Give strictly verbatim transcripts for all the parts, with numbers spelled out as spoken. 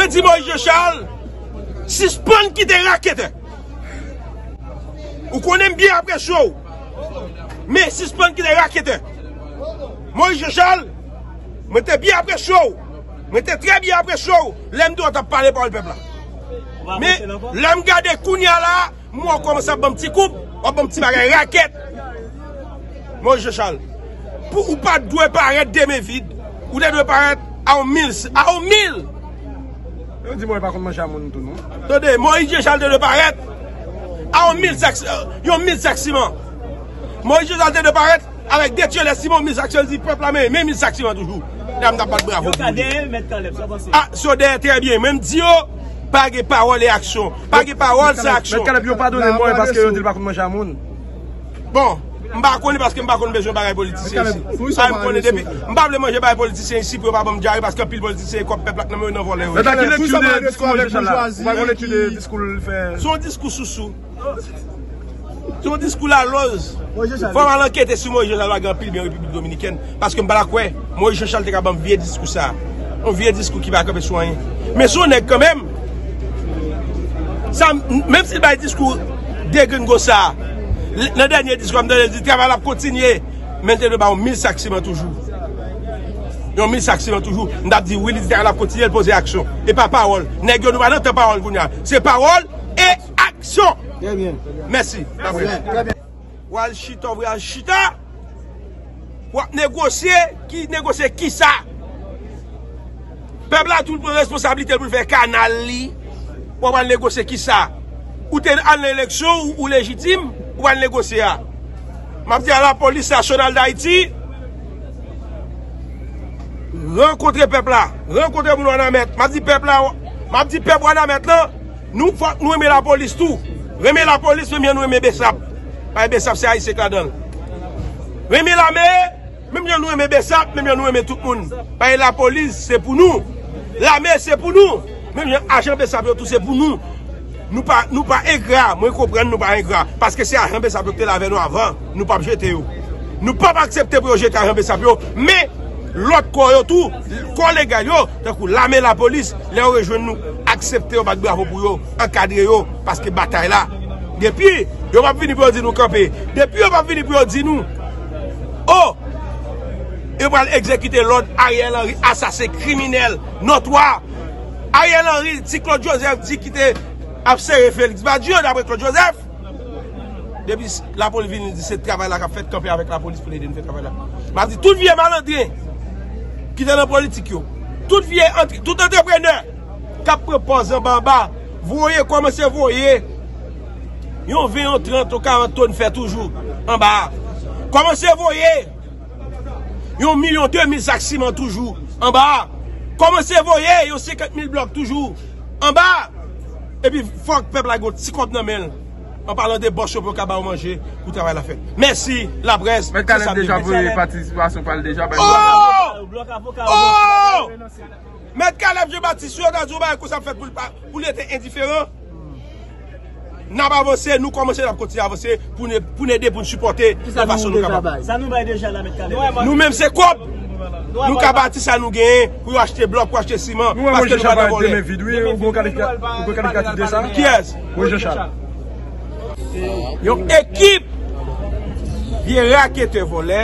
Mwen di Moïse Jean Charles, sispann kite raketè. Ou konnen m byen apresye w. Men sispann kite raketè. Moïse Jean Charles, mwen te byen apresye w. Mwen te trè byen apresye w. Lè m di w t ap pale pawòl pèp la. Men lè m gade kounye a la, m wè w kòmanse ap ban m ti koup, w ap ban m ti bagay rakèt. Moïse Jean Charles, pou ou pa t dwe parèt de men vid, ou te dwe parèt a yon mil, a yon mil. Yo di mwen pa konn manje a moun tou non. Tande, Moïse Jean Charles te dwe parèt a yon mil sak, yon mil sak siman. Moïse Jean Charles te dwe parèt avèk de tyè lè siman, yon mil sak siman, di pèp la men, men mil sak siman toujou. Lè m t ap bat bravo pou li. Yo ka dèyè Mèt Caleb, sa w panse? Ah, si yo dèyè trè byen, men m di yo, pa gen pawòl e aksyon. Pa gen pawòl san aksyon. Mèt Caleb, yo padone mwen paske yo di l pa konn manje a moun. Bon, m pa konnen paske m pa konn bezwen bagay politisyen isi. Sa m konnen depi, m pa vle manje bagay politisyen isi pou yo pa ban m dyare paske anpil politisyen e kòb pèp la k nan men yo nan vòlè yo ye. Mèt Caleb, ki lekti w de diskou Moïse Jean Charles la? Ou pa gen lekti de diskou l fè? Se yon diskou sousou. Se yon diskou laloz. Fò w al ankete si Moïse Jean Charles pa gen anpil byen Repiblik Dominikèn. Paske m pa ta kwè Moïse Jean Charles te ka ban m vye diskou sa. Yon vye diskou ki pa kanpe sou anyen. Men se yon nèg kanmenm. Sa, menm si l bay diskou degrengo sa, l-, nan dènye diskou a, m tande l di travay la ap kontinye. Men l te dwe ba yon mil sak siman toujou. Yon mil sak siman toujou. M t ap di wi, li di travay la ap kontinye, l poze aksyon. E pa pawòl. Nèg yo, nou pa nan tan pawòl kounye a. Se pawòl e aksyon. Trè byen. Mèsi. Trè byen. W al chita, w al chita. W ap negosye, ki negosye kisa? Pèp la tou pran responsablite l pou l fè kanal li. W ap al negosye kisa? Ou te al nan eleksyon, ou, ou lejitim, ou al negosye a. M ap di a Lapolis Nasyonal d Ayiti, rankontre pèp la, rankontre moun Wanament. M ap di pèp la, m ap di pèp Wanament lan, nou fòk nou renmen lapolis tou. Renmen lapolis, menm jan nou renmen Besap. Paske Besap se Ayisyen k ladan l. Renmen lame, menm jan nou renmen Besap, menm jan nou renmen tout moun. Paske lapolis, se pou nou. Lame, se pou nou. Menm jan ajan Besap yo tou, se pou nou. Nou pa, nou pa engra, mwen konprann nou pa engra. Paske se ajan Besap yo ki te la avè nou avan, nou p ap jete yo. Nou p ap aksepte pou yo jete ajan Besap yo, men lòt kò yo tou, kò legal yo, tankou lame, lapolis, lè yo rejwenn nou, aksepte yo, bat bravo pou yo, ankadre yo, paske batay la, depi yo p ap vini pou yo di nou kanpe, depi yo p ap vini pou yo di nou, o, yo pral egzekite lòd Ariel Henry, asasen kriminèl, notwa. Ariel Henry, ti Claude Joseph di ki te ap sere Félix Badio, dapre Claude Joseph. Depi s-, lapolis vini di se travay la k ap fèt, kanpe avèk lapolis pou l ede nou fè travay la. M ap di tout vye malandren ki te nan politik yo, tout vye antre-, tout antreprenè k ap pran pòz anba anba, voye, kòmanse voye yon ven, yon trant, yon karant tòn fè toujou anba a. Kòmanse voye yon milyon de mil sak siman toujou anba a. Kòmanse voye yon senkant mil blòk toujou anba a. Epi fòk pèp la gen yon ti kòb nan men l. An palan de bòs yo pou yo ka ba yo manje pou travay la fèt. Mèsi, laprès. Mèt Caleb deja voye patisipasyon pa l deja bay. Oh! Oh! Mèt Caleb Jean Baptiste, si yo ta di yon bagay konsa ap fèt pou l pa, pou l rete endiferan, n ap avanse, nou kòmanse, n ap kontinye avanse pou n, pou n ede, pou n sipòte nan fason nou kapab. Sa nou bay deja la, Mèt Caleb? Nou menm se kòb. Nou ka bati sa nou genyen pou yo achte blòk, pou achte siman, paske nou pa nan vòlè. Kiyès? Yon ekip vye raketè vòlè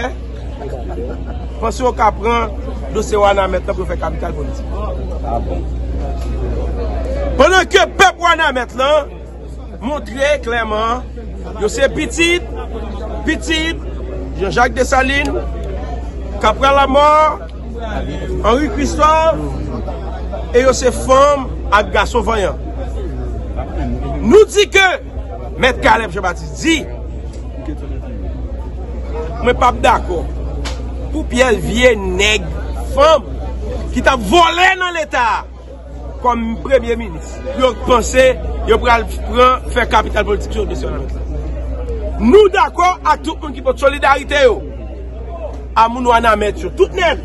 panse yo ka pran dosye Wanament lan pou yo fè kapital politik. Pandan ke pèp Wanament lan montre klèman yo se pitit, pitit Jean-Jacques Dessalines, Capral Lamort, Henri Christophe, e yo se fanm ak gason vanyan. Nou di ke Mèt Caleb Jean Baptiste di, mwen p ap dakò pou pyès vye nèg, fanm ki t ap vòlè nan Leta a kòm premye minis, yo panse yo pral pran, fè kapital politik sou dosye Wanament la. Nou dakò ak tout moun ki pote solidarite yo a moun Wanament yo, tout nèt.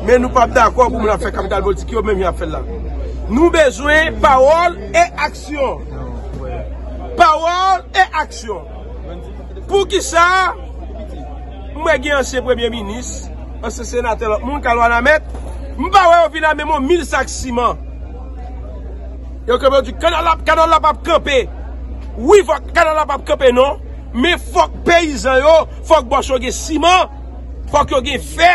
Men nou p ap dakò pou moun ap fè kapital politik yo, menm jan y ap fè l la. Nou bezwen pawòl e aksyon. Pawòl e aksyon. Poukisa m wè gen ansyen premye minis, ansyen senatè, lòt moun k al Wanament, m pa wè yo vin ak menm yon mil sak siman? Yo kanpe, yo di kanal la, kanal la p ap kanpe. Wi, fòk kanal la p ap kanpe non. Men fòk peyizan yo, fòk bòs yo gen siman, fòk yo gen fè,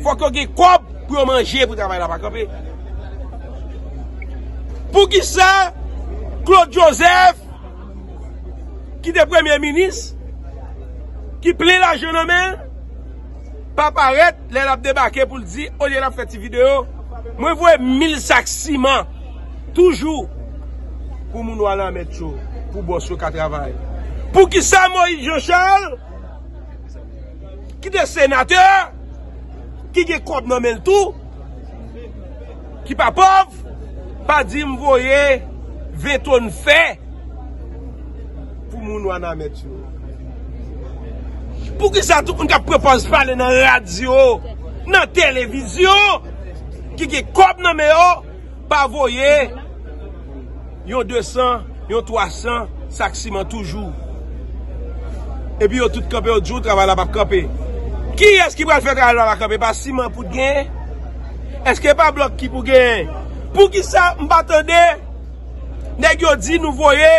fòk yo gen kòb pou yo manje, pou travay la pa kanpe. Poukisa Claude Joseph, ki te premye minis, ki plen lajan nan men l, pa parèt lè l ap debake pou l di, olye l ap fè ti videyo, mwen voye mil sak siman toujou pou moun Wanament yo, pou bòs yo ka travay. Poukisa Moïse Jean Charles, ki te senatè, ki gen kòb nan men l tou, ki pa pòv, pa di m voye ven tòn fè pou moun Wanament yo? Poukisa tout moun k ap pran pòz pale nan radyo, nan televizyon, ki gen kòb nan men yo, pa voye yon de san, yon twa san sak siman toujou? Epi yo tout kanpe, yo di w travay la p ap kanpe. Kiyès ki pral fè travay la pa kanpe? Pa siman pou t genyen? Èske pa blòk ki pou genyen? Poukisa m pa tande nèg yo di nou voye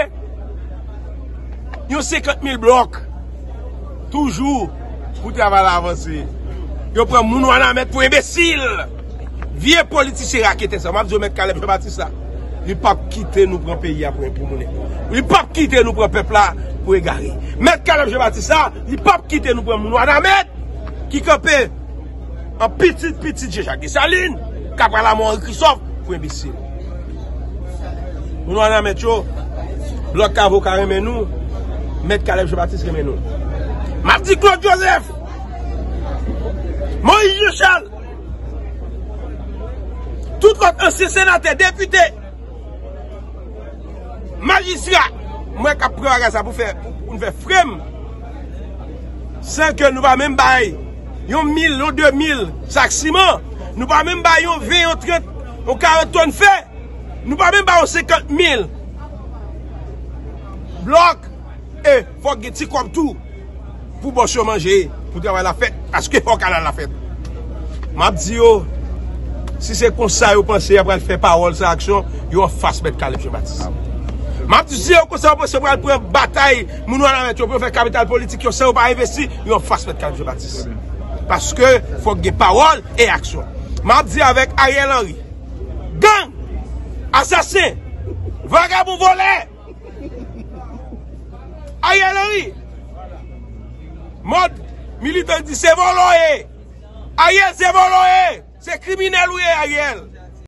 yon senkant mil blòk toujou pou travay la avanse? Yo pran moun Wanament pou enbesil. Vye politisyen raketè sa. M ap di w, Mèt Caleb Jean Baptiste la, li p ap kite nou pran peyi a pou, pou moulen. Li p ap kite nou pran pèp la pou egare. Mèt Caleb Jean Baptiste la, li p ap kite nou pran moun Wanament ki kanpe an pitit pitit Jean Jacques Dessalines, k ap pral amò Henri Christophe pou enbesil. Moun Wanament yo, blòk Kavo ka renmen nou, Mèt Caleb Jean Baptiste renmen nou. M ap di Claude Joseph, Moïse Jean Charles, tout lòt ansyen senatè, depite, majistra, mwen k ap pran bagay sa pou fè, pou, pou n fè frem, san ke nou pa menm bay yon mil, yon de mil sak siman, nou pa menm bay yon ven, yon trant, yon karant tòn fè, nou pa menm bay yon senkant mil blòk, e fòk gen ti kòb tou pou bòs yo manje, pou travay la fèt, paske fò kanal la fèt. M ap di yo, si se konsa yo panse y ap pral fè pawòl san aksyon, yo anfas Mèt Caleb Jean Baptiste. M ap di, si yo konsa yo panse yo pral pran batay moun Wanament yo pou yo fè kapital politik yo san yo pa envesti, yo anfas Mèt Caleb Jean Baptiste. Paske fòk gen pawòl e aksyon. M ap di avèk Ariel Henry, gang, asasen, vagabon, vòlè, Ariel Henry, mòd militan di se vòlò w ye. Ariel, se vòlò w ye. Se kriminèl ou ye, Ariel.